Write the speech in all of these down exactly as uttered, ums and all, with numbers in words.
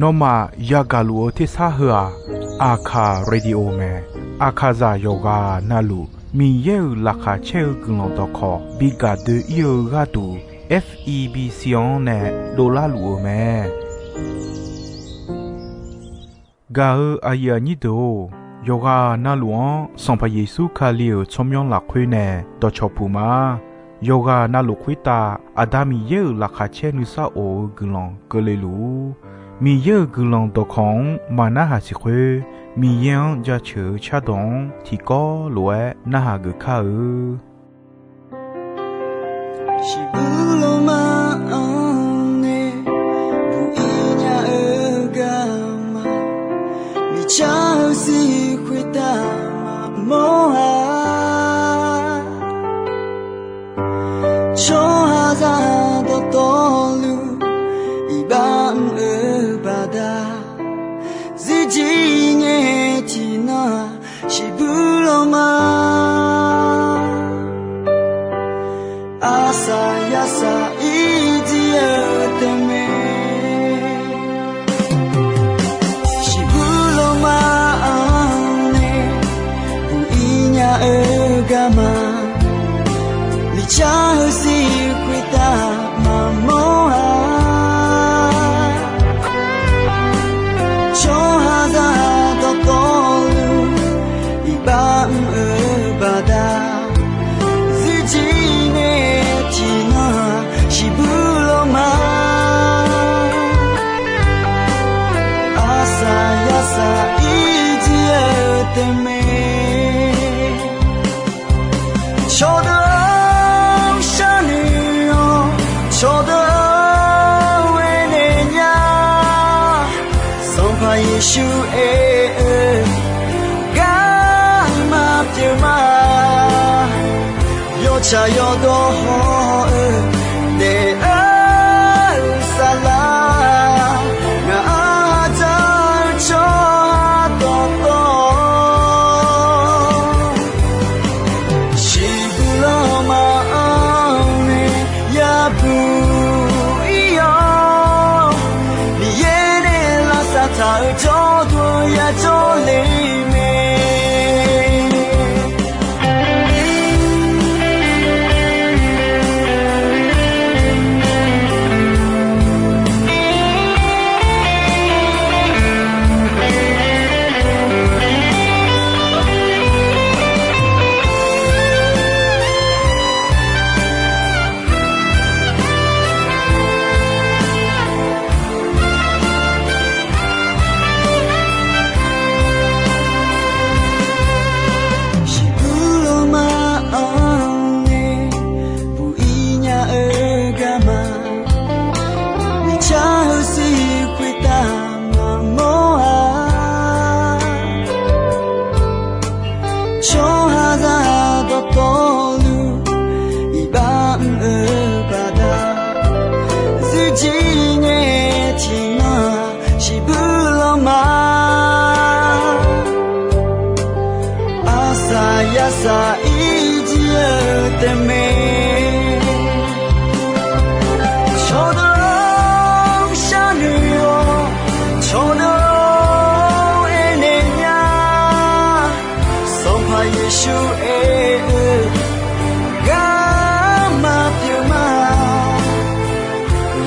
Nawmaf yagaq luf-eu tersar heu-aq, Aqkaq Radio mae. Aqkaqzaq yawqghaq navluf Miqyaer-euq laqkhaq caer-eu guiqlanq dawqkawq bi gaq doe-ir-eu gharduq, F E B C-anr nae dovlar luf-eu mae. Gaq-eu aqyuif aqnyir deuq-or, yawqghaq navluf-anr Sanqpaq Yeqsur Kali-euq tsawrmyanr lafkhoer nae dawqcawq puq ma. Yawqghaq navluf khoertav Aqda Miqyaer-euq laqkhaq caer nuisar of-eu guiqlanq keuvle luf-ur. Miqyaer-euq guiqlanq dawqkawq-anr maqnarhaq siq khoer, Miqyaer-anr jaceuq-eu cardawq-anr tiqkawv lof-aer narhaq geuf kar-eu. Shiqbuir lawrma-anr nae buq-ir nya-eu garma, miqcar-eu sir khoertav maqmawr-a. Tsawrhaqzaq dawqtawvluf iqbax mr-eu baqda, zirjir ngae tiqnan-aq, shiqbuir lawrma arsaq yarsaq irjir-eu tae mae. Shiqbuir lawrma-anr nae buq-ir nya-eu garma, miqcar-eu sir khoertav maqmawr-a. Tsawrhaqzaq dawqtawvluf iqbax mr-eu baqda, zirjir ngae tiqnan-aq, shiqbuir lawrma arsaq yarsaq irjir-eu tae mae. Cawqdeuq-anr sharnoeq-awq, cawqdeuq-anr aernaeq nya. Sanqpaq Yeqsur aer-eu, garma pyeuf ma. Yawtsaq yawdawr haw-eu daef-eu saflar, ngaq-anr dzaq-eu tsawrhaq dawqtawv, shiqbuir lawrma-anr nae yabuq ir-awr, Miqyaer nae lavsav taq-eu jawrduq yajawr le mae. Shiqbuir lawrma-anr nae buq-ir nya-eu garma, miqcar-eu sir khoertav maqmawr-a. Tsawrhaqzaq dawqtawvluf iqbax mr-eu baqda, zirjir ngae tiqnan-aq, shiqbuir lawrma arsaq yarsaq irjir-eu tae mae. Cawqdeuq-anr sharnoeq-awq, cawqdeuq-anr aernaeq nya. Sanqpaq Yeqsur aer-eu, garma pyeuf ma.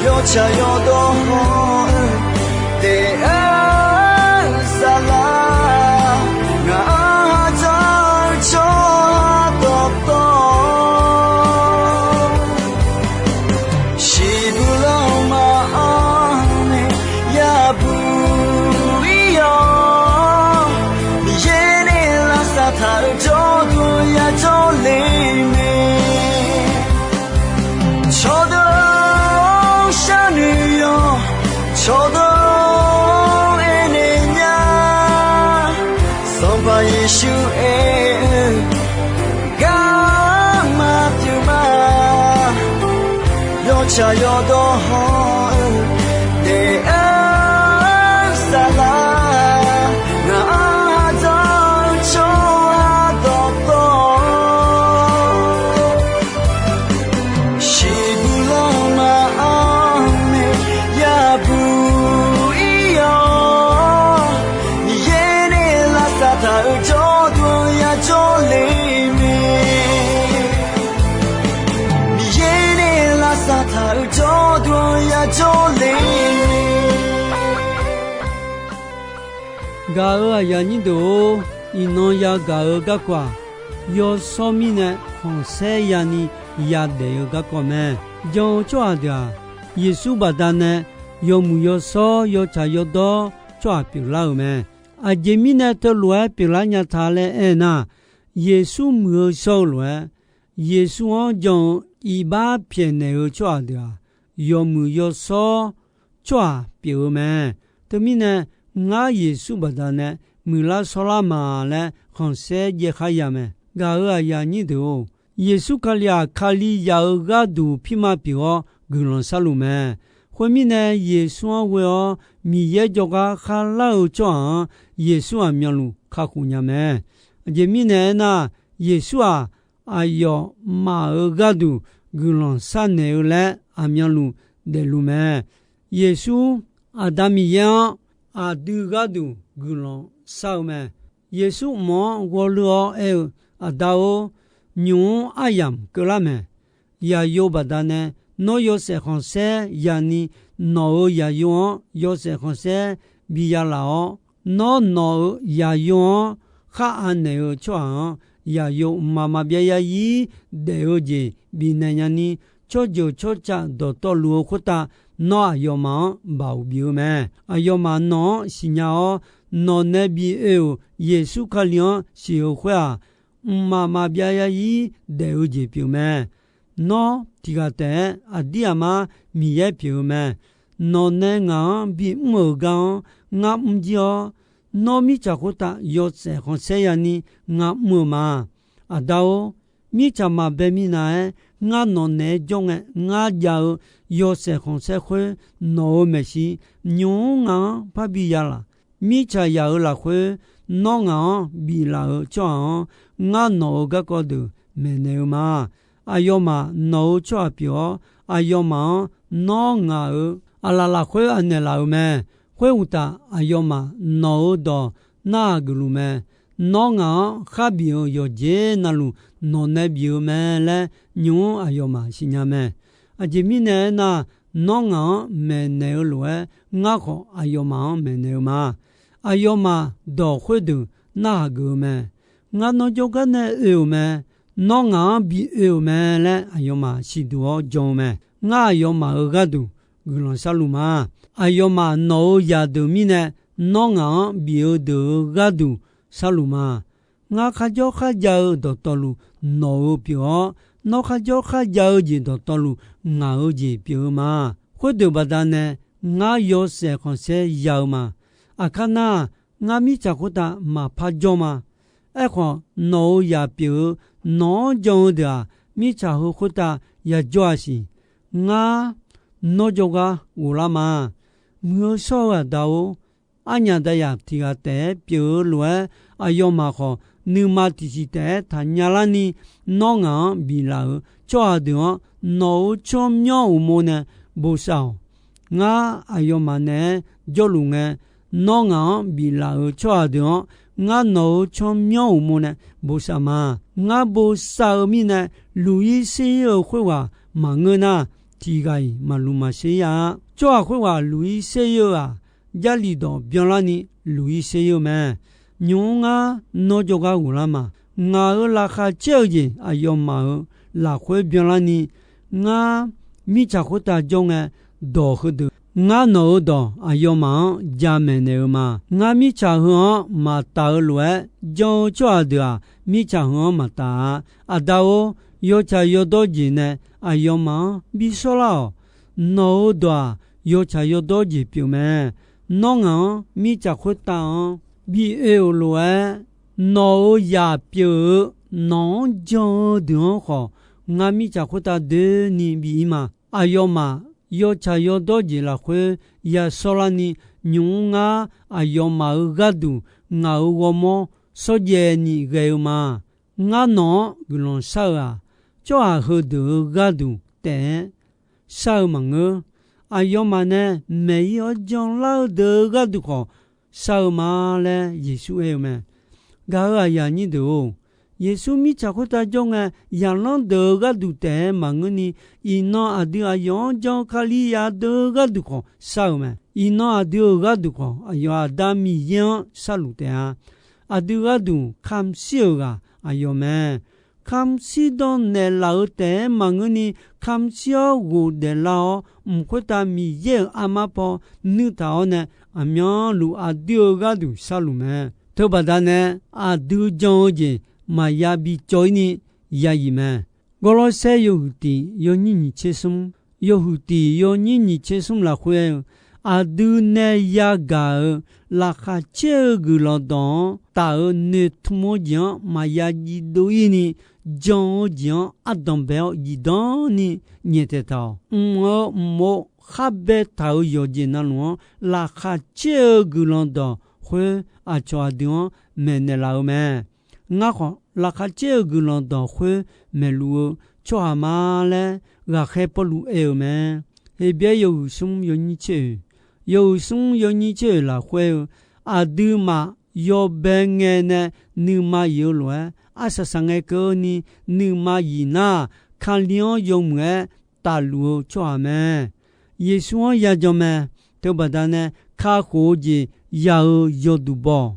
Yawtsaq yawdawr haw-eu daef-eu saflar, ngaq-anr dzaq-eu tsawrhaq dawqtawv, shiqbuir lawrma-anr nae yabuq ir-awr, Miqyaer nae lavsav taq-eu jawrduq yajawr le mae. Cawqdeuq-anr sharnoeq-awq, cawqdeuq-anr aernaeq nya. Sanqpaq Yeqsur aer-eu, garma pyeuf ma. Yawtsaq yawdawr haw-eu daef-eu saflar, ngaq-anr dzaq-eu tsawrhaq dawqtawv, shiqbuir lawrma-anr nae ya Gaq-euq aqyuif aqnyir deuq-or, iqnan yagaq-eu garkawv-aq, yawshawr mirnae khanqsaer yani yadaef-eu garkawv mae. Jan-eu tsawrhaq deuq-aq, Yeqsur baqdanae yawmuiq yawshawr yawtsaq yawdawr tsawrhaq pyeuflar-euq mae. Aqjeq mirnae teulof-aer pyeuflar nya ta laer aernar, Yeqsur muiq-eu shawr-eu lof-aer, Yeqsur-anr jan-eu iqbax pyaeqnaeq-eu tsawrhaq deuq-aq, yawmuiq yawshawr tsawrhaq pyeuf-eu mae. Teumirnae, ngar Yeqsur baqdanae muiqlar shawrlar ma laer khanqsaer jaev khar ya mae. Gaq-euq aqyuif aqnyir deuq-or, Yeqsur Kali-aq, Kalizaq-eu gharduq pirma pyeuf-awr guiqlanq sharluf mae. Khoermirnae, Yeqsur-anr ghoe-awr Miqyaer jawrgar kharlar-eu tsawrhaq-anr, Yeqsur aqmyanluf kakhof nya mae. Aqjeq mirnae aernar, Yeqsur-aq, aqyawfmaf-euq gharduq guiqlanq sharnaeq-eu laer aqmyanluf daefluf mae. Yeqsur, Aqda Miqyaer-anr aqdui gharduq guiqlanq shar-eu mae. Yeqsur mq-anr ghawrleur-awr aer-eu, Aqda-or, nymq-mr aryamq keuvlar mae. Yaqyo baqdanae, nawr yawshaef khanqsaer yani, nawq-euq yaqyo-anr yawshaef khanqsaer bi ya laf-awr, nawr nawq-euq yaqyo-anr khar anaeq-eu tsawrhaq-anr, yaqyo mqmaq maqbyav yarzir daef-eu jeq bifnaeq nyani, tsawrjeuq tsawrcav dawqtawvluf-eu khoertav, nawr aqyawfmaf-anr baoq bif-eu mae. Aqyawfmaf nawq-anr siqnya-awr, nawq nae bi oe-euq Yeqsur Kali-anr siq-eu khoer-aq, mqmaq maqbyav yarzir daef-eu jeq pyeuf mae. Nawr tiqghaq taef-aer aqdir aqmar Miqyaer pyeuf-eu mae. Nawq nae ngaq-anr bimr-euq gar-anr ngar mr jir-awr, nawr mirtsaq khoertav yawshaef khanqsaer yani ngar mr-eu ma. Aqda-or, mirtsaq maqbae minav-aer ngar nawq naeq-aer jawr ngae, ngar jav-eu yawshaef khanqsaer khoer nawq-euq maeqshi nymq-mr ngaq-anr parbi ya laf. Mirtsaq yaq-euq lafkhoer nawr ngaq-anr biflaf-euq tsawrhaq-anr, ngar nawq-euq garkawv deuq maeqnaeq-eu ma. Aqyawfmaf nawq-euq tsawrhaq pyeuf-awr, aqyawfmaf-anr nawr ngaq-euq aqlaf lafkhoer anaeq laf-euq mae. Khoeruqtaf, aqyawfmaf nawq-euq dawq narhaq geufluf mae. Nawr ngaq-anr kharbif-euq yawqjeq navluf, nawq nae bif-eu mae laer nymq-mr aqyawfmaf siqnya mae. Aqjeq mirnae aernar, nawr ngaq-anr maeqnaeq-eu lof-aer, ngar khawf aqyawfmaf-anr maeqnaeq-eu ma. Aqyawfmaf dawq khoerdeuq narhaq geuf-eu mae. Ngar nawr jawrgar nae oe-euq mae. Nawr ngaq-anr bi oe-euq mae laer aqyawfmaf siqduq-awr jan-eu mae. Ngar aqyawfmaf-euq gharduq guiqlanq sharluf ma. Aqyawfmaf nawq-euq zaqdeuq mirnae, nawr ngaq-anr bif-eu deuq-euq gharduq sharluf ma. Ngar kharjawr kharjav-eu dawqtawvluf nawq-euq pyeuf-awr, nawr kharjawr kharjav-eu jeq dawqtawvluf ngaq-euq jeq pyeuf-eu ma. Khoerdeuq baqdanae ngar yawshaef khanqsaer ya-eu ma. Aqkar nar, ngar mirtsaq khoertav maqpar jawr ma. Aerkhawf, nawq-euq zaq pyeuf-eu nawq-anr jan-eu deuq-aq, mirtsaq heu khoertav yajawr-a siq. Ngar nawr jawrgar ghoflar ma. Muiq-eu shawr-eu Aqda-or, arnyaf dayaf tiq ghaq taef-aer pyeuf-eu lof-aer, aqyawfmaf khawf nuima tiqsiq taef-aer taqnya larni, nawr ngaq-anr biflaf-euq tsawrhaq deuq-anr nawq-euq tsawrmyanr uqmov nae bosav-awq. Ngar aqyawfmaf naeq-aer jawrluf ngae, nawr ngaq-anr biflaf-euq tsawrhaq deuq-anr, ngar nawq-euq tsawrmyanr uqmov nae bosav ma. Ngar bosav-eu mirnae, luq-ir ser-ir-eu khoerghaq maqngeur nar, tiq ghaq-iq maqluq maqsher-ir-a. Tsawrhaq khoerghaq luq-ir ser-ir-eu-aq, Jarlif dawq byanlarni luq-ir ser-ir-eu mae. Nymq-mr ngar nawr jawrgar ghoflar ma. Ngaq-euq laqkhaq caer-eu jeq aqyawfmaf-euq lafkhoer byanlarni, ngar mirtsaq khoertav jawr ngae, dawq heudeuq ngar nawq-euq dawq aqyawfmaf-anr jamaeq naeq-eu ma. Ngar mirtsaq heu-anr maqtaf-eu lof-aer jan-eu tsawrhaq deuq-aq, mirtsaq heu-anr maqtaf-a. Aqda-or, yawtsaq yawdawr jeq nae aqyawfmaf-anr bishawrlar-awq. Nawq-euq dawq-aq, yawtsaq yawdawr jeq pyeuf mae. Nawr ngaq-anr mirtsaq khoertav-anr bi oe-euq lof-aer, nawq-euq zaq pyeuf-eu nawq-anr jan-eu deuq-anr khawf, ngar mirtsaq khoertav doeni bi-ir ma. Aqyawfmaf yawtsaq yawdawr jeq lafkhoer yashawrlarni, nymq-mr ngar aqyawfmaf-euq gharduq ngaq-euq ghawrmawr shawrjaev ni ghae-eu ma. Ngar nawq-anr guiqlanq shar-eu-aq, tsawrhaq heudeuq-euq gharduq taef-aer shar-eu maqngeur. Aqyawfmaf nae maeq-ir-awr janlar-eu deuq-euq gharduq khawf shar-eu ma laer Yeqsur aer-eu mae. Gaq-euq aqyuif aqnyir deuq-or, Yeqsur mirtsaq khoertav jawr ngae, zaqlanr deuq-euq gharduq taef-aer maqngeurni, iqnan aqdui aqyawf-anr jan-eu Kalizaq deuq-eu gharduq khawf shar-euq mae. Iqnan aqdui-euq gharduq khawf, aqyawf Aqda Miqyaer-anr sharluf taef-a. Aqdui gharduq kamq shir-euq ghaq aqyawf mae. Kamq shir dawq naeqlaf-euq taef-aer maqngeurni, kamq shir-awr ghofdaef lar-awr, mq khoertav Miqyaer-euq armar paw nuitaq-awr nae, aqmyanluf aqdui-euq gharduq sharluf mae. Teubaqda nae, aqdui jan-eu jeq maqya bicawv-ir ni yazif mae. Gawrlawrsaer yawhuiq tiq yawnyir nyiq tser smr, yawhuiq tiq yawnyir nyiq tser smr lafkhoer aer-eu, aqdui nae yagaq-euq laqkhaq caer-eu guiqlanq dawq-anr taf-euq noeqtmq-eu jeq-anr maqya jiv dov-ir ni, jan-eu jeq-anr ardanq bae-awr zifdan ni nyaef taeq taq-awq. Mq-euq mq-eu khar baetaq-euq yawqjeq navluf-anr laqkhaq caer-eu guiqlanq dawq khoer aqcawq aqdui-anr maeqnaeq laf-eu mae. Ngar khawf, laqkhaq caer-eu guiqlanq dawq khoer maeqluf-eu tsawrhaq ma laer, ghaqkhaer Pawrluv aer-eu mae. Heqbyaer yawhuiq smr yawnyir tser oeq, yawhuiq smr yawnyir tser oeq lafkhoer aer-eu, aqduimaf yawbae ngae nae nuima yif-eu lof-aer, arsaq saq ngae keuvni nuima yif nar, Kali-anr yawmuiq-aer tafluf-eu tsawrhaq mae. Yeqsur-anr yajan mae. Teubaqda nae kakhof-eu jeq ya-eu yawduq baw-awq.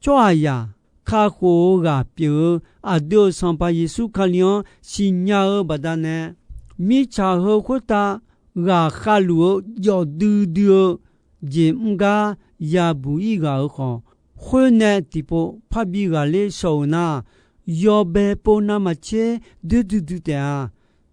Tsawrhaqzaq kakhof-eu ghaq pyeuf-eu aqdui-euq Sanqpaq Yeqsur Kali-anr siqnya-eu baqdanae, mirtsaq heu khoertav ghaqkhav luf-eu jawf duidui-eu jeq mr gar yabuq-ir ghaq-euq khawf, khoer nae tiqpov parbi ghaqler shaw-euq nar, yawbae pov navmaqtser doer duidui taef-a.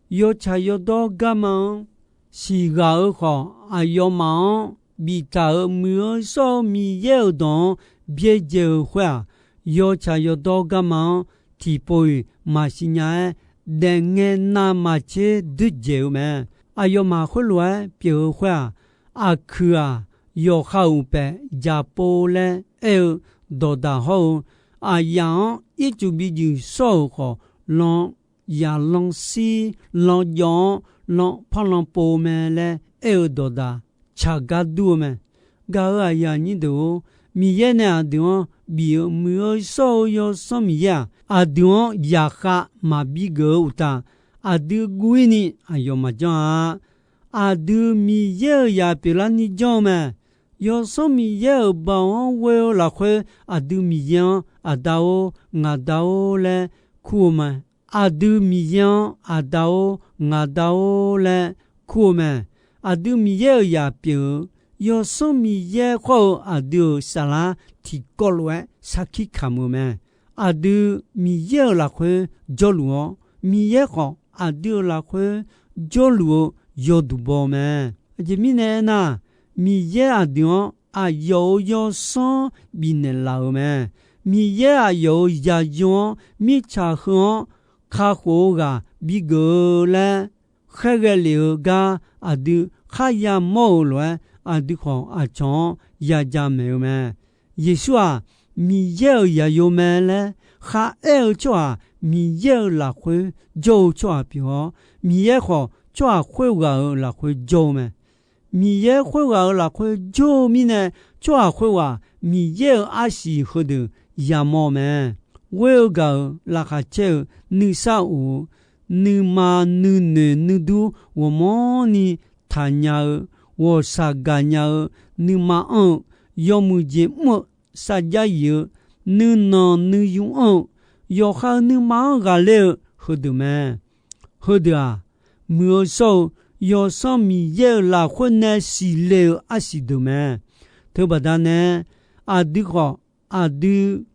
Yawtsaq yawdawr garma-anr siqghaq-eu khawf, aqyawfmaf-anr biftaq-euq Muiq-eu shawr-eu Miqyaer-euq dawq-anr byaerdzae-eu khoer-aq, yawtsaq yawdawr garma-anr tiqpov-iq maqsiq nya-aer, daefngae navmaqtser doerdzaeq-eu mae. Aqyawfmaf khoerlof-aer pyeuf-eu khoer-aq, aqkuiq-aq, yawqha-euq uqpaef jaqpov laer aer-eu dawqdaq hawr-eu, aqyaf-anr ircuf bijuif shawr-euq khawf, lan yaqlan shir lan jawv-anr lan parlan pov mae laer aer-eu dawqdaq tsaq gar dur-eu mae. Gaq-euq aqyuif aqnyir deuq-or, Miqyaer nae aqdui-anr bif-eu Muiq-eu shawr-eu Yawsanr Miqyaer-aq, aqdui-anr zaqkhav maqbi geuf-eu uqtaf, aqdui guv-ir ni aqyawf maqjanr-a. Aqdui Miqyaer-euq zaq pyeuflarni janr-eu mae. Yawsanr Miqyaer-euq baoq-anr ghoe-eu lafkhoer, aqdui Miqyaer-anr Aqda-or, ngaqda-or laer kur-eu mae. Aqdui Miqyaer-anr Aqda-or, ngaqda-or laer kur-eu mae. Aqdui Miqyaer-euq zaq pyeuf-eu, Yawsanr Miqyaer khawr-eu aqdui-euq saflar tiqkawv lof-aer sarkir kamq-eu mae. Aqdui Miqyaer-euq lafkhoer jawrluf-awr, Miqyaer khawf aqdui-euq lafkhoer jawrluf-eu yawduq baw mae. Aqjeq mirnae aernar, Miqyaer aqdui-anr aqyawf-euq Yawsanr bifnaeq laf-euq mae. Miqyaer aqyawf-euq zaqyo-anr mirtsaq heu-anr kakhof-eu ghaq bigeuf-eu laer khaerghae lef-eu gar aqdui kharya mawr-euq lof-aer, aqdui khawf aqcawq-anr yaja maeq-eu mae. Yeqsur-aq, Miqyaer-euq zaqyo mae laer kharaer-eu tsawrhaq, Miqyaer-euq lafkhoer jawr-eu tsawrhaq pyeuf-awr, Miqyaer khawf tsawrhaq khoerghaq-euq lafkhoer jawr-eu mae. Miqyaer khoerghaq-euq lafkhoer jawr-eu mirnae, tsawrhaq khoerghaq Miqyaer-euq arsiq heudeuq yamawr-eu mae. Ghoer-eu gaq-euq laqkhaq caer-eu nuisar of-eu, nuima nuinoeq nuidur ghawqmanrni taqnya-eu, ghawqshaq gaqnya-eu, nuima anr-eu, yawmuiq jeq mr-eu, sarjax yif-eu, nuinanq nuiyu anr-eu, yawqha-euq nuima-anr ghaqler-eu heudeuq mae. Heudeuq-aq, Muiq-eu shawr-eu Yawsanr Miqyaer-euq lafkhoer nae siqle-eu arsiq deuq mae. Teubaqda nae, aqdui khawf aqdui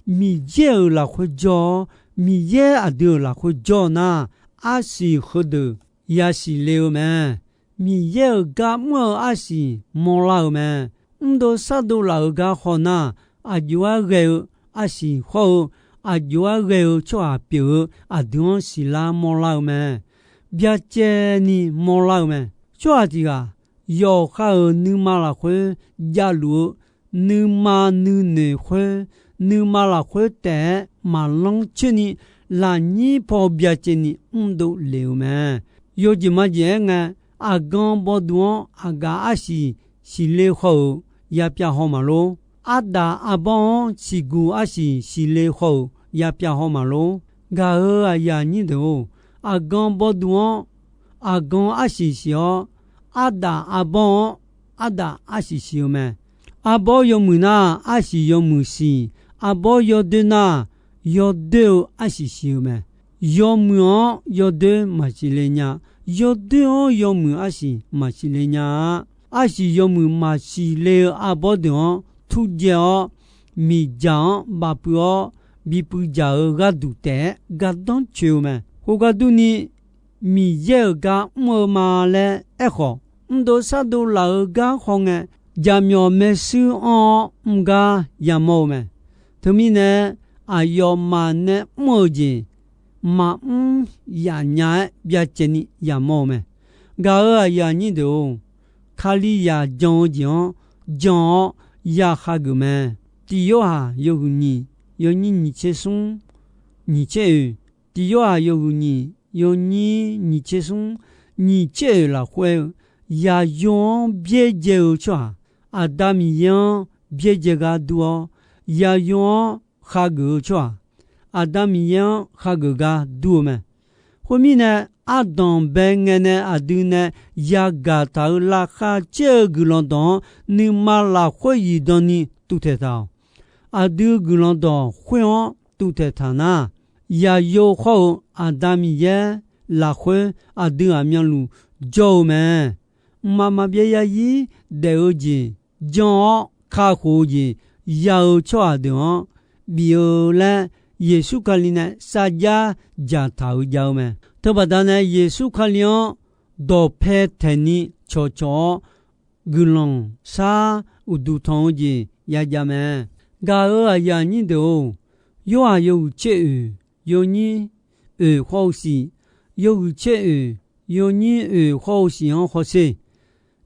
Miqyaer-euq lafkhoer jawr-awr, Miqyaer aqdui-euq lafkhoer jawr nar, arsiq heudeuq yasiq le-eu mae. Miqyaer-euq gar mr-eu arsiq mawrlar-eu mae. Mrdov sardov laf-euq gar haw nar, aqjox-aer ghae-eu arsiq hawr-eu, aqjox-aer ghae-eu tsawrhaq pyeuf-eu aqdui-anr siqlar mawrlar-eu mae. Byacaevni mawrlar-eu mae. Tsawrhaq tiq ghaq yawqha-euq nuima lafkhoer javluf-eu, nuima nuinoeq khoer, nuima lafkhoer taef-aer maqlanr coerni, lafnyir paw byacaevni mrdov lef-eu mae. Yawjeq majeq-aer ngae, aqgan bawduq-anr aqgaf arsiq siqle haw-euq yapyav haw maqlor. Ardaf arbawr-anr siqguq arsiq siqle haw-euq ya pyav haw maqlor. Gaq-euq aqyuif aqnyir deuq-or, aqgan bawduq-anr aqgan arsiq siq-awr, ardaf arbawr-anr ardaf arsiq siq-eu mae. Arbawr yawmuiq nar, arsiq yawmuiq siq. Arbawr yawdoer nar, yawdoer-eu arsiq siq-eu mae. Yawmuiq-anr yawdoer maqsiq le nya. Yawdoer-anr yawmuiq arsiq maqsiq le nya-a. Arsiq yawmuiq maqsiq le-eu arbawr deuq-anr turjaev-awr, miqdzaq-anr bafpuiv-awr, bipuiv dzaq-eu gharduq taef-aer gardanr coeq-eu mae. Khoergar durni, Miqyaer-euq gar mr-eu ma laer aerkhawf, mrdov sardov laf-euq gar hawngae, jaqmyawf maershuir anr-awr mr gar yamawr-eu mae. Teumirnae, aqyawfmaf nae mr-eu jeq maqmr yaf nya-aer byacaevni yamawr-eu mae. Gaq-euq aqyuif aqnyir deuq-or, Kalizaq jan-eu jeq-anr jan-awr ya hageuf mae. Tiq Yorhaq yawhuiq nyiq, yawnyir nyiq tser smr, nyiq tser oeq. Tiq Yorhaq yawhuiq nyiq, yawnyir nyiq tser smr, nyiq tser oeq lafkhoer-eu, Yaqyo-anr byaerdzae-eu tsawrhaq, Aqda Miqyaer-anr byaerdzae gar dur-awr, Yaqyo-anr hageuf-eu tsawrhaq, Aqda Miqyaer-anr hageuf gar dur-eu mae. Khoermirnae, ardanq bae ngae nae aqdui nae yagaq taq-euq laqkhaq caer-eu guiqlanq dawq-anr nuima lafkhoer zifdan ni tuvtaeq taq-awq. Aqdui guiqlanq dawq khoer-anr tuvtaeq taq nar, Yaqyo khawr-eu Aqda Miqyaer lafkhoer aqdui aqmyanluf jawr-eu mae. Mqmaq maqbyav zarzir daef-eu jeq jan-awr kakhof-eu jeq ya-eu tsawrhaq deuq-anr bif-eu laer, Yeqsur Kali nae sarjax dzaqtaq-euq jav-eu mae. Teubaqda nae Yeqsur Kali-anr dawqpae taeqni cawqcawq-awr, guiqlanq shar uqduq tanq-eu jeq yajav mae. Gaq-euq aqyuif aqnyir deuq-or, Yorhaq yawhuiq tser oeq, yawnyir oeq khawr-eu siq, yawhuiq tser oeq, yawnyir oeq khawr-eu siq-anr hawsher.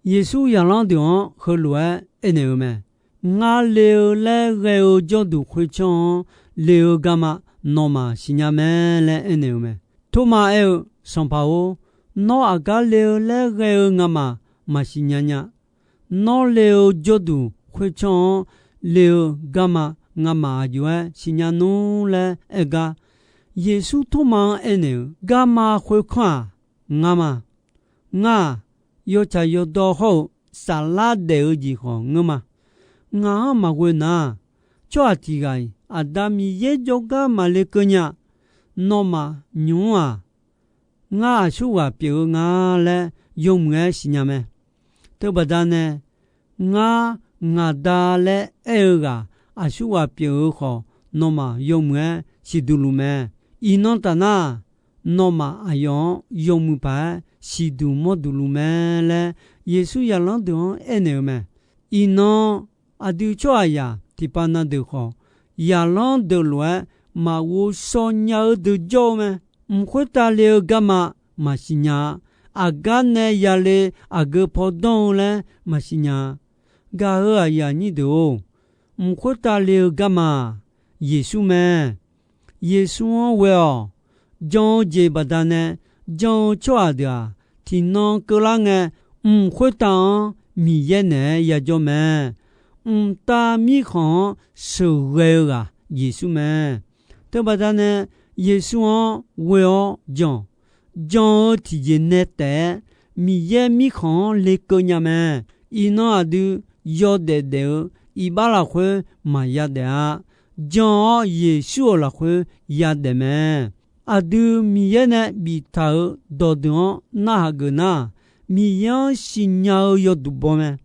Yeqsur zaqlanr deuq-anr heulof-aer aernaeq-eu mae. Ngar le-eu laer ghae-eu jawrduq khoertsanr-anr le-eu garma nawmaf siqnya mae laer aernaeq-eu mae. Tormav aer-eu, Sanqpaq-or, nawr aqgar le-eu laer ghae-eu ngamaf maqsiq nya nya. Nawr le-eu jawrduq khoertsanr-anr le-eu garma ngamaf aqjox-aer siqnya nmr laer aer gar, Yeqsur Tormav-anr aernaeq-eu, Garma khoerkanr-aq, ngar ma. Ngar-aq, yawtsaq yawdawr hawr-eu saflar daef-eu jeq khawf ngeur ma. Ngaq-anr maqghoe nar, tsawrhaq tiq ghaq-iq Aqda Miqyaer jawrgar maqle keuv nya. Nawmaf nymq-mr-aq, ngar aqsurghaq pyeuf-eu nga laer yawmuiq-aer siqnya mae. Teubaqda nae, Ngar, ngaq Da laer aer-eu ghaq aqsurghaq pyeuf-eu khawf, nawmaf yawmuiq-aer siqduq luf mae. Iqnan tafnar, nawmaf aqyawf-anr yawmuiq paq-aer siqduq mawrduq luf mae laer, Yeqsur zaqlanr deuq-anr aernaeq-eu mae. Iqnan, aqdui tsawrhaqzaq tiqpav na deuq khawf, zaqlanr deuq lof-aer maqghov shaw nya-eu deuq jawr-eu mae. Mq khoertav le-eu garma maqsiq nya-a. Aqgar nae yale aqgeu paw danr-eu laer maqsiq nya-a. Gaq-euq aqyuif aqnyir deuq-or, mq khoertav le-eu garma-aq, Yeqsur mae. Yeqsur-anr ghoe-awq. Jan-eu jeq baqdanae jan-eu tsawrhaq deuq-aq, tiqnan keuvlar ngae, mq khoertav-anr Miqyaer naeq-aer yajawr mae. Mqtav Mirkhanq-anr sheuqghae-eu ghaq Yeqsur mae. Teubaqda nae Yeqsur-anr ghoe-awr jan-awq. Jan-eu tiqjeq nae taef-aer Miqyaer Mirkhanq-anr lekeuv nya mae. Iqnan aqdui yawdaef daef-eu iqbax lafkhoer maqya daef-a. Jan-awr Yeqsur-euq lafkhoer yadaef mae. Aqdui Miqyaer nae biftaq-euq dawqdeuq-anr narhaq geuf nar, Miqyaer-anr siqnya-eu yawduq baw mae.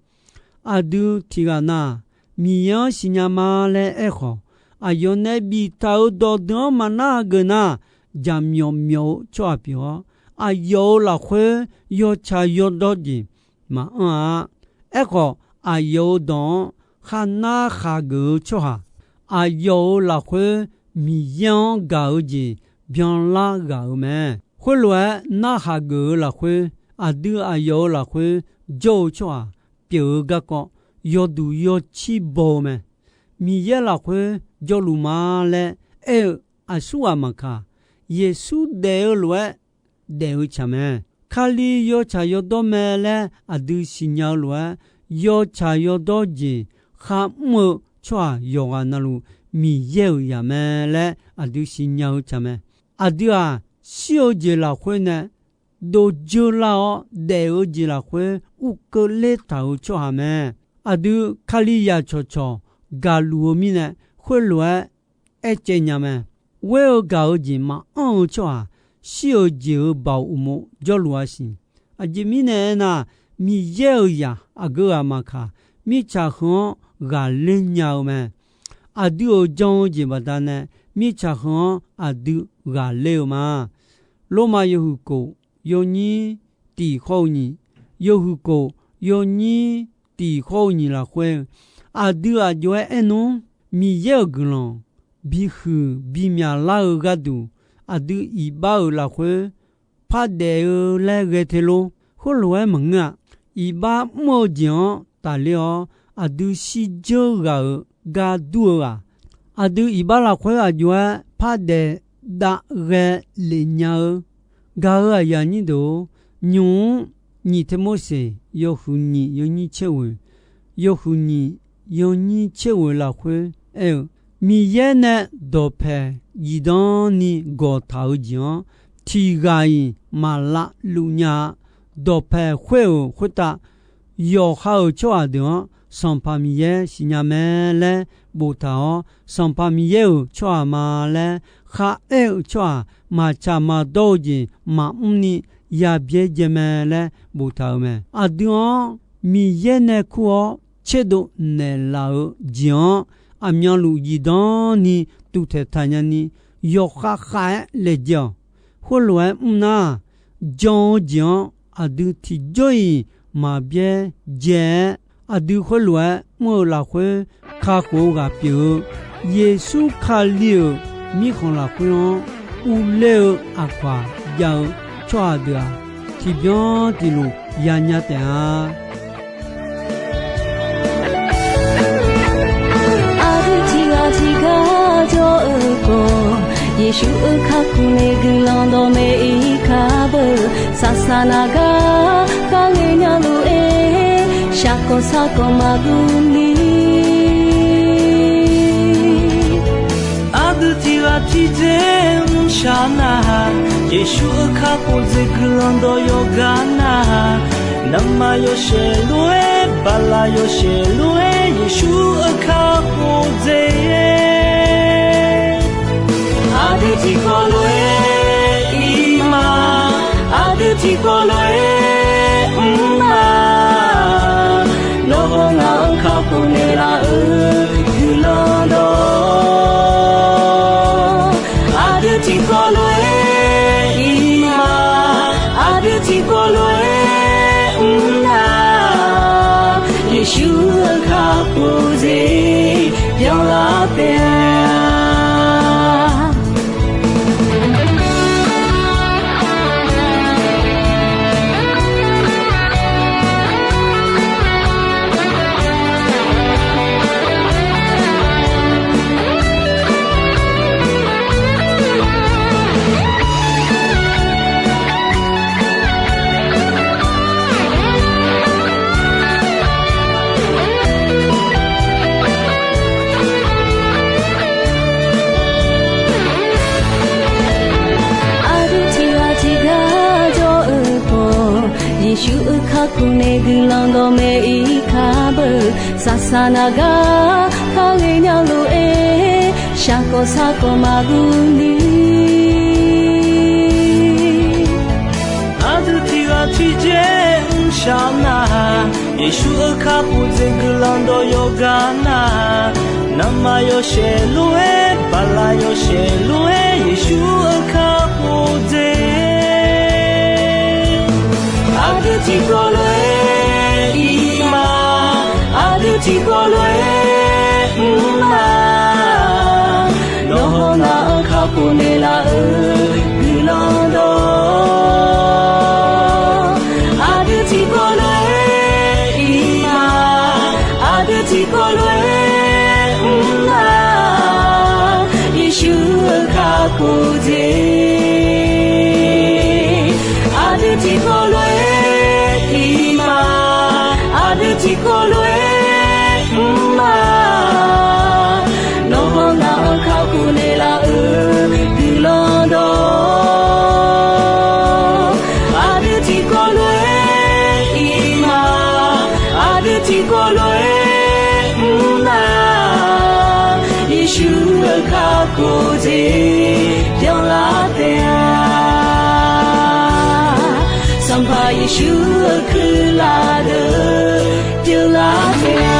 Aqdui tiq ghaq na-aq, Miqyaer-anr siqnya ma laer aerkhawf, aqyawf nae biftaq-euq dawqdeuq-anr maqnar hageuf nar, jaqmyawf myawf-eu tsawrhaq pyeuf-awr, aqyawf-euq lafkhoer yawtsaq yawdawr jeq maqanr-a. Aerkhawf, aqyawf-euq dawq-anr kharnar khaqgeuf-eu tsawrhaq, aqyawf-euq lafkhoer Miqyaer-anr gaq-eu jeq byanlar ghaq-euq mae. Khoerlof-aer narhaq geuf-eu lafkhoer, aqdui aqyawf-euq lafkhoer jawr-eu tsawrhaq pyeuf-eu garkawv yawduq yawcir baw-eu mae. Miqyaer lafkhoer jawrluf ma laer aer-eu aqsurghaq maqkaq, Yeqsur daef-eu lof-aer daef-eu tsaq mae. Kali yawtsaq yawdawr mae laer aqdui siqnya-eu lof-aer, yawtsaq yawdawr jeq kharmr-eu tsawrhaq yawqghaq navluf Miqyaer-euq zaq mae laer aqdui siqnya-eu tsaq mae. Aqdui-aq, shir-eu jeq lafkhoer nae dovjeur lar-awr daef-eu jeq lafkhoer urkeuv ler taq-euq tsawrhaq mae. Aqdui Kalizaq cawqcawq gaqluf-eu mirnae, khoerlof-aer aercaev nya mae. Ghoer-eu gaq-eu jeq maqanr-eu tsawrhaq, shir-eu jeq-euq baoq uqmov jawrluf-a siq. Aqjeq mirnae aernar, Miqyaer-euq zaq aqgeu ghaq maqkaq, mirtsaq heu-anr ghaqler nya-eu mae. Aqdui-euq jan-eu jeq baqdanae, mirtsaq heu-anr aqdui ghaqler-eu ma. Lormav yawhuiq kof, yawnyir tiq khawr-eu nyiq, yawhuiq kof, yawnyir tiq khawr-eu nyiq lafkhoer, aqdui aqjox-aer aernmr, Miqyaer-euq guiqlanq bihuiq bimyaq lar-eu gharduq, aqdui iqbax-euq lafkhoer pardaef-eu laer ghae te lor. Khoerlof-aer maqngeur-a. Iqbax mr-eu jeq-anr tafler-awr, aqdui shirdzeur ghaq-euq gar dur-eu-aq, aqdui iqbax lafkhoer aqjox-aer pardaef dav ghae lef nya-eu. Gaq-euq aqyuif aqnyir deuq-or, nymq-mr nyiq Tirmorseq yawhuiq nyiq yawnyir tser ghoeq, yawhuiq nyiq yawnyir tser ghoeq lafkhoer aer-eu, Miqyaer nae dawqpaeq zifdan ni gawqtaq-eu jeq-anr tiq ghaq-iq maq lavluf nya-a. Dawqpaeq khoer-euq khoertav yawqha-euq tsawrhaq deuq-anr Sanqpaq Miqyaer siqnya mae laer boftaq-awr, Sanqpaq Miqyaer-euq tsawrhaq ma laer kharaer-eu tsawrhaq maqtsaq maqdawr-eu jeq maqmr ni yabyaer jae mae laer boftaq-euq mae. Aqdui-anr Miqyaer nae kur-awr tserdov naeqlaf-eu jeq-anr aqmyanluf zifdan ni tuvtaeq taq nyani yawkhav khav-aer laejae-awq. Khoerlof-aer mr nar, jan-eu jeq-anr aqdui tiqjawr-iq maqbyaer jae-aer, aqdui khoerlof-aer mr-eu lafkhoer kakhof-eu ghaq pyeuf-eu Yeqsur Kali-euq mirkhanq lafkhoer-anr urler-eu aqkawq-aq, jav-eu tsawrhaq deuq-aq, tiqbyan tiqlof yanya taef-a. Aqdui tiqghaq tiqgar jawr-eu khawf, Yeqsur-euq kakhof nae guiqlanq dawqmaeq-ir kar beu. Saqsaq naq gar kharghae nya lof-aer, shaqkawq saqkawq maqguv ni. Aqdui tiqghaq tiqdzer mrshaq nar-aq, Yeqsur-euq kakhof dzaeq guiqlanq dawq yawqgar nar-aq, navmaqyawf shaeq lof-aer, baqlaq yawshaef lof-aer, Yeqsur-euq kakhof dzaeq-aer. Aqdui tiqkawv lof-aer ir ma, aqdui tiqkawv lof-aer mr ma. Nawr haw ngaq-anr kakhof naeqlaf-euq guiqlanq dawq, aqdui tiqkawv lof-aer ir ma, aqdui tiqkawv lof-aer mr na. Yeqsur-euq kakhof dzaeq byanlar taef-a. Aqdui tiqghaq tiqgar jawr-eu khawf, Yeqsur-euq kakhof nae guiqlanq dawqmaeq-ir kar beu. Saqsaq naq gar kharghae nya lof-aer, shaqkawq saqkawq maqguv ni. Aqdui tiqghaq tiqdzer mrshaq nar-aq, Yeqsur-euq kakhof dzaeq guiqlanq dawq yawqgar nar-aq, navmaqyawf shaeq lof-aer, baqlaq yawshaef lof-aer, Yeqsur-euq kakhof dzaeq. Aqdui tiqkawv lof-aer ir ma, aqdui tiqkawv lof-aer mr ma. Nawr haw ngaq-anr kakhof naeqlaf-euq guiqlanq dawq, aqdui tiqkawv lof-aer ir ma, aqdui tiqkawv lof-aer mr ma. Yeqsur-euq kakhof dzaeq, aqdui tiqkawv lof-aer ir ma, aqdui tiqkawv lof-aer mr ma. Nawr haw Tiqkawv lof-aer mr nar, Yeqsur-euq kakhof jeq byanlar taef-a. Sanqpaq Yeqsur-euq kuirlar deuq byanlar taef-a.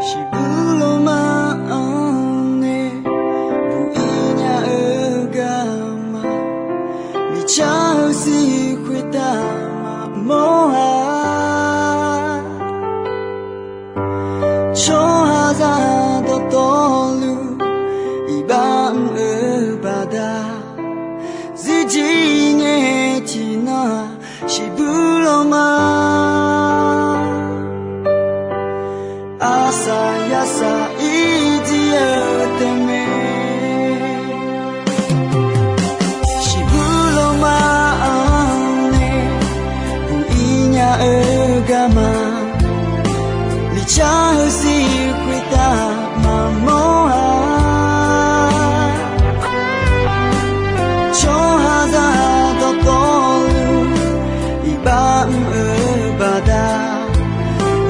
Shiqbuir lawma-anr nae buq-ir nya-eu garma, miqcar-eu sir khoertav maqmawr-a. Tsawrhaqzaq dawqtawvluf iqbax mr-eu baqda, zirjir ngae tiqnan-aq shiqbuir lawma. Arsaq yarsaq irjir-eu taef mae. Shiqbuir lawma-anr nae buq-ir nya-eu garma, miqcar-eu sir khoertav maqmawr-a. Tsawrhaqzaq dawqtawvluf iqbax mr-eu baqda,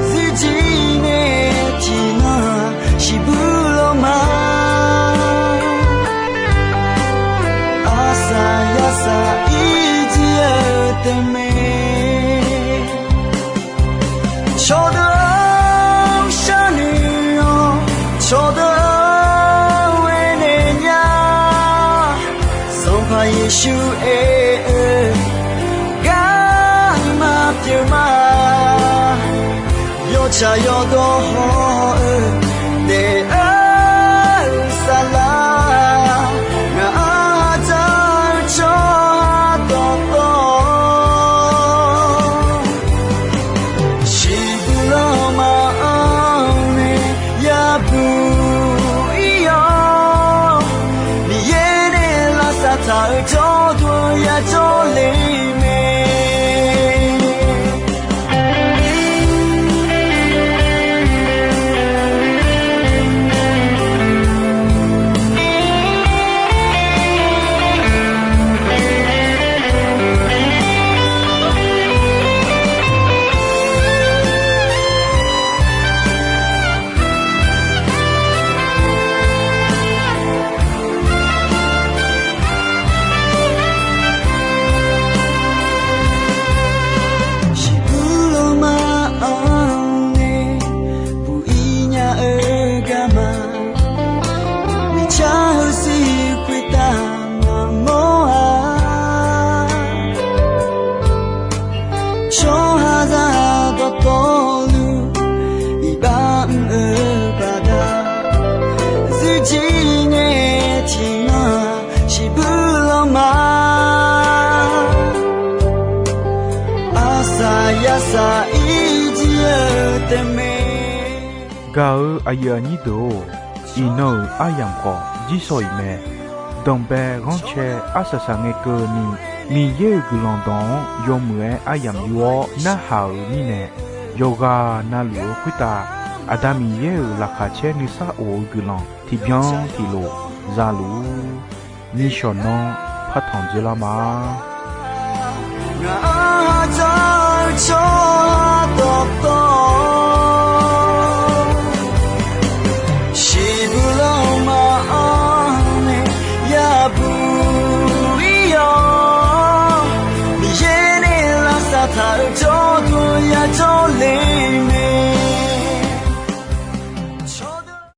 zirjir ngae tiqnan-aq shiqbuir lawma. Arsaq yarsaq irjir-eu taef mae. Cawqdeuq-anr sharnoeq-awr, cawqdeuq-anr aernaeq nya. Sanqpaq Yeqsur aer-eu garma pyeuf ma. Yawtsaq yawdawr haw-eu daef-eu saflar, ngaq-anr hadzar-eu tsawrhaq dawqtawv, shiqbuir lawma-anr nae yabuq-ir-awr, Miqyaer nae lavsav taq-eu jawrduq-anr yajawr le mae. Shiqbuir lawma-anr nae buq-ir nya-eu garma, miqcar-eu sir khoertav maqmawr-a. Tsawrhaqzaq dawqtawvluf iqbax mr-eu baqda, zirjir ngae tiqnan-aq shiqbuir lawma. Arsaq yarsaq irjir-eu taef mae. Gaq-eu aqyuif aqnyir deuq-or, iqnan-euq aryamq khawf jirshaw-iq mae. Danqbae ghanrcae arsaq saq ngae keuvni, Miqyaer-euq guiqlanq dawq-anr yawmuiq-aer aryamq yur-awr narhaq-euq mirnae, yawqghaq navluf-eu khoertav Aqda Miqyaer-euq laqkhaq caer nuisar of-eu guiqlanq tiqbyan tiqlof za luf-ur. Nishawq nanr partanq dzoerlar ma.